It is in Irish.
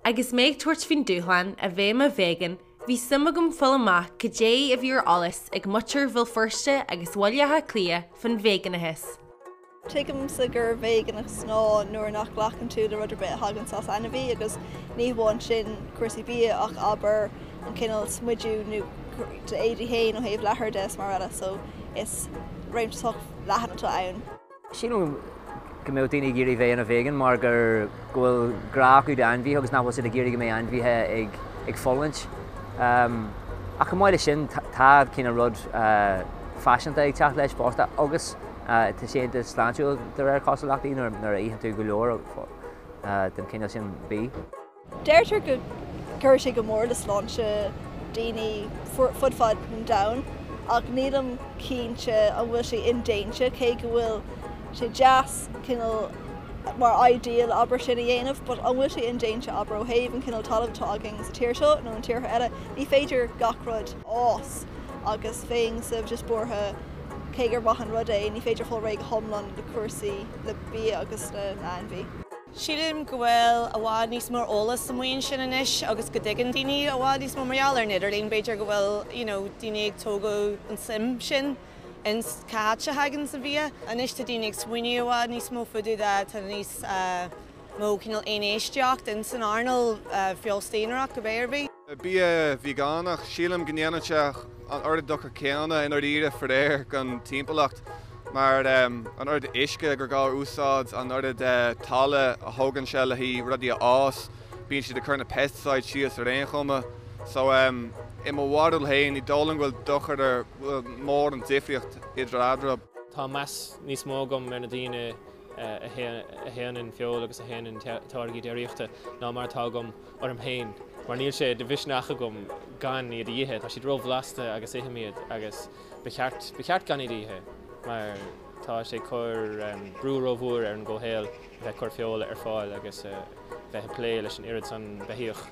Agus mé ag tabhairt faoin dúshlán a bheith i mo véigean, bhí suim agam fáil amach cad é a bhí ar eolas ag muintir Bhéal Feirste agus Bhaile Átha Cliath fán véigeanachas. Tuigimse gur véigeanachas ná nuair nach nglacann tú le rud ar bith a thagann as ainmhí agus ní hamháin sin cúrsaí bia ach abair an cineál smidiú nó d'éadaí féin ó thaobh leathair de is mar eile so is réimse sách leathan atá ann. Sílim go mbeadh daoine ag iarraidh bheith ina vegan mar gur go bhfuil grá acu d'ainmhithe agus nach bhfuil siad ag iarraidh go mbeidh ainmhithe ag ag fulaingt. Ach chomh maith leis sin tá cineál rud faiseanta ag teacht leis fosta agus tá sé iontach sláintiúil de réir cosúlachtaí nuair a itheann tú go leor den chineál sin bídh. Deirtear go gcuireann sé go mór le sláinte daoine fud fad an domhain ach nílim cinnte an bhfuil sé indéanta, cé go bhfuil sé deas cineál mar ideal abair sin a dhéanamh but an bhfuil sé indéanta abair ó thaobh an cineál talaimh atá againn sa tír seo nó in tíortha eile, ní féidir gach rud a fhás agus bheinnse just buartha cé gur maith an rud é ní féidir fáil réidh go hiomlán le cúrsaí le bia agus le ainmhí. Sílim go bhfuil i bhfad níos mó eolas amuigh ansin anois agus go dtuigeann daoine i bhfad níos mó mar gheall ar an idirlíon b'fhéidir go bhfuil you know daoine ag tógadh an suim sin in cá háit a thagann an bia. Anois tá daoine ag smaoineamh i bhfad níos mó fá dtaobh de, tá níos mó cineál infheistíocht in san earnáil feoilstánaireacht cibé ar bith. Bia veigeánach, sílim go ndéanann sé an oiread dochar céanna i ndáiríre faraor don timpeallacht mar an oiread uisce gur gá a úsáid, an oiread talamh a thógann sé le haghaidh rudaí a fhás, bíonn siad ag cur na pesticides síos ar aon chuma. So i mo bharúil féin ní dóigh liom go bhfuil dochar ar, mór an difríocht idir eatarthu. Tá meas níos mó agam ar na daoine a dhéanann feoil agus a dhéanann táirgí déiríochta ná mar atá agam orm féin, mar níl sé de mhisneach agam gan iad a ithe, tá siad róbhlasta agus ithim iad agus ba cheart, ba cheart gan iad a ithe mar tá sé ag cur brú rómhór ar an gcomhshaol a bheith ag cur feola ar fáil agus a bheith ag plé leis an oiread san beithíoch.